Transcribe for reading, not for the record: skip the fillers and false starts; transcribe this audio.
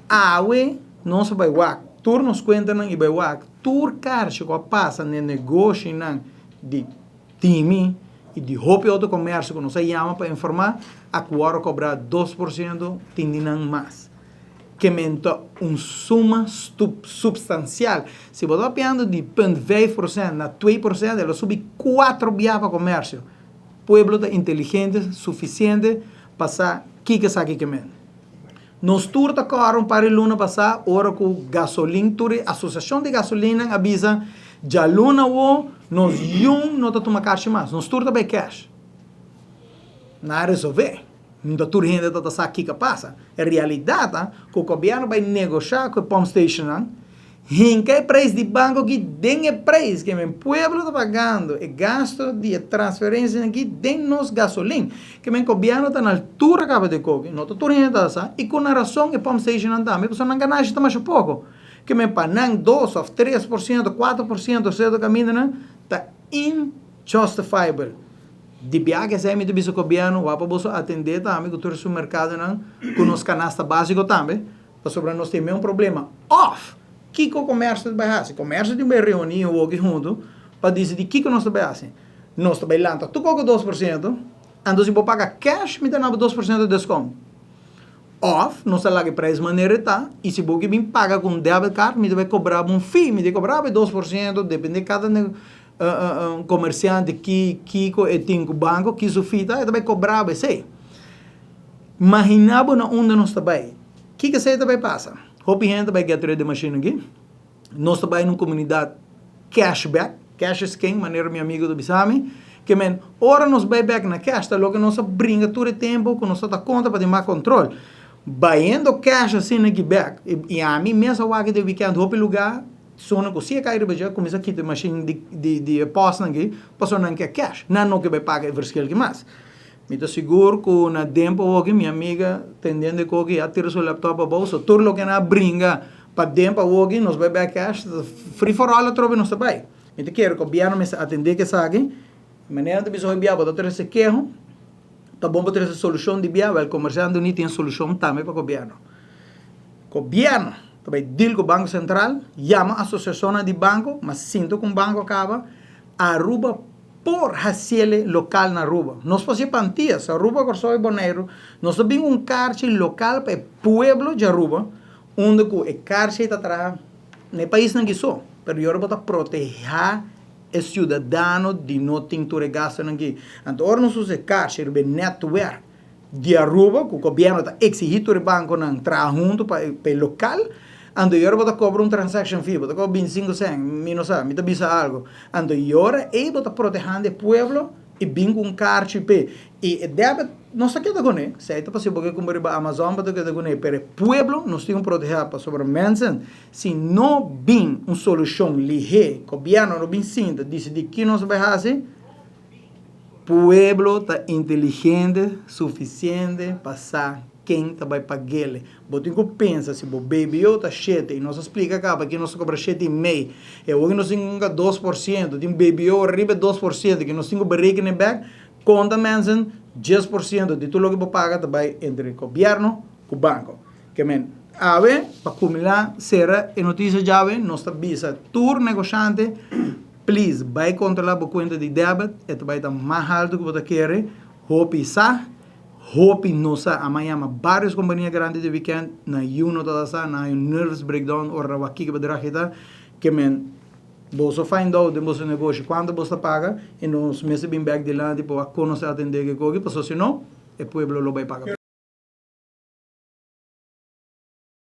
Awe nos a bai wak tur nos kuentanan i bai wak tur karchi ku a pasa na e negoshinan di Timi i di hopi otro komersio ku nos a yama pa informá, a ku wòrdu kobrá 2% tin di nan mas. Ke men ta un suma supstansial. Si bo ta papiando di 0,5% na 2%, el a subi kuater bia pa komersio. Pueblo ta inteligente sufisiente pa sa kiko esaki ke men. Nos tur ta kòrda un par di luna pasá ora ku gasolin tur e asosiashon di gasolinnan a bisa djaluna awo nos yun no ta tuma kashi mas, nos tur ta bai kèsh. Nan a resolvé. No ta tur hende ta ta sa kiko a pasa. E realidat ta ku gobièrnu bai negoshá ku e pump stationnan Hinka e preis di banko aki den e preis ke men pueblo ta pagando e gasto di e transferensianan aki den nos gasolin. Ke men gobièrnu ta na altura kaba di koki, no ta tur hende ta sa, i ku nan rason e pump stationnan tambe, pasobra nan ganashi ta masha poko. Ke men pa nan 2 òf 3%, 4% sierto kamindanan ta injustifiable. Di biaha esei mi ta bisa gobièrnu wak pa boso atendé tambe ku tur e supermerkadonan ku nos kanasta básiko tambe. Pasobra nos tin meun problema. Òf, kiko komersio ta bai hasi? Komersio tin bai reuní hopi huntu pa disidí kiko nos ta bai hasi. Nos ta bai lanta tur koko 2%, anto si bo paga kèsh mi ta na bo 2% deskont. Òf, nos ta laga e preis manera e ta, i si bo ke bin paga ku un debit card mi ta bai kobra bo un fee, mi ta kobra bo e 2%, depende kada komersiante ki kiko e tin ku banko, ki su fee ta, e ta bai kobra bo esei. Imaginá bo na unda nos ta bai. Kiko esei ta bai pasa? Hopi hende ta bai get rid di machine aki. Nos ta bai na un komunidat cash back, cash is king, manera mi amigo ta bisa mi. Ke men, ora nos bai bek na cash ta loke nos a bringa tur e tempu ku nos ta ta kontra pa tin mas kontrol. Bayendo cash asina aki bek, i ami mes a wak den weekend hopi lugá, sona ku si e kai riba dje, kuminsá kita e machine di e posnan aki, pasobra nan ke cash. Nan no ke bai paga e verschil aki mas. Mi ta sigur ku na dempo awoki mi amiga tendendo e koki a tira su laptop abou, so tur loke nan a bringa pa dempo awoki nos bai bek cash, ta free for all atrobe nos ta bai. Mi ta kere gobièrnu mester atendé ku esaki, manera nan ta bisa hoy bia bo ta trese keho, ta bon pa trese solushon di bia, wèl komersiante Uní tin solushon tambe pa gobièrnu. Gobièrnu ta bai deal ku Banko Sentral, yama asosiashonnan di banko, mas sinta ku un banko kaba, Aruba por hasiele lokal na Aruba. Nos por hacié pa Antillas, Aruba, Kòrsou i Boneiru. Nos ta bin un karchi lokal pa e pueblo di Aruba, unda ku e karchi ei ta traha na e paisnan aki so, pero yora bo ta protehá e siudadano di no tin tur e gastunan aki. Anto ora nos usa e karchi riba e nètwèrk di Aruba ku gobièrnu ta eksihí tur e bankonan traha huntu pa e lokal, anto yora bo ta kobra un transaction fee, bo ta kobra 25 sèn, mi no sa, mi ta bisa algu. Anto yora ei bo ta protehando e pueblo i bin ku un karchi p'e. I e debit nos ta keda kuné, esei ta pasibel bo ke kumpra riba Amazon bo ta keda kuné, pero e pueblo nos tin ku protehá pasobra mensen si no bin un solushon lihé, gobièrnu no bin sinta disidí ki nos ta bai hasi, Pueblo ta inteligente suficiente pa sa ken ta bai pag'ele. Bo tin cu pensa si bo BBO ta shete y nos a splica caba ki nos ta cobra 7,5 y awor ki nos tin cu 2%, tin BBO riba e 2% ki nos tin cu berekene bek, conta mensen 10% di tur loke bo paga ta bai entre gobierno cu banco. Ke men, awe pa cumila cera e noticia djawe nos ta bisa tur negoshante, Please bai controla bo cuenta di debit, e ta bai ta mas halto cu bo ta kere, hopi sa, hopi no sa, a yama varios compania grandi di weekend, nan yu no ta sa, nan hay un nervous breakdown ora nan wak kiko bedrag e ta, ke men boso find out den boso negoshi cuanto boso ta paga y nos mester bin bek dilanti pa wak con nos ta atende ke koki, pasobra si no e pueblo lo bai paga.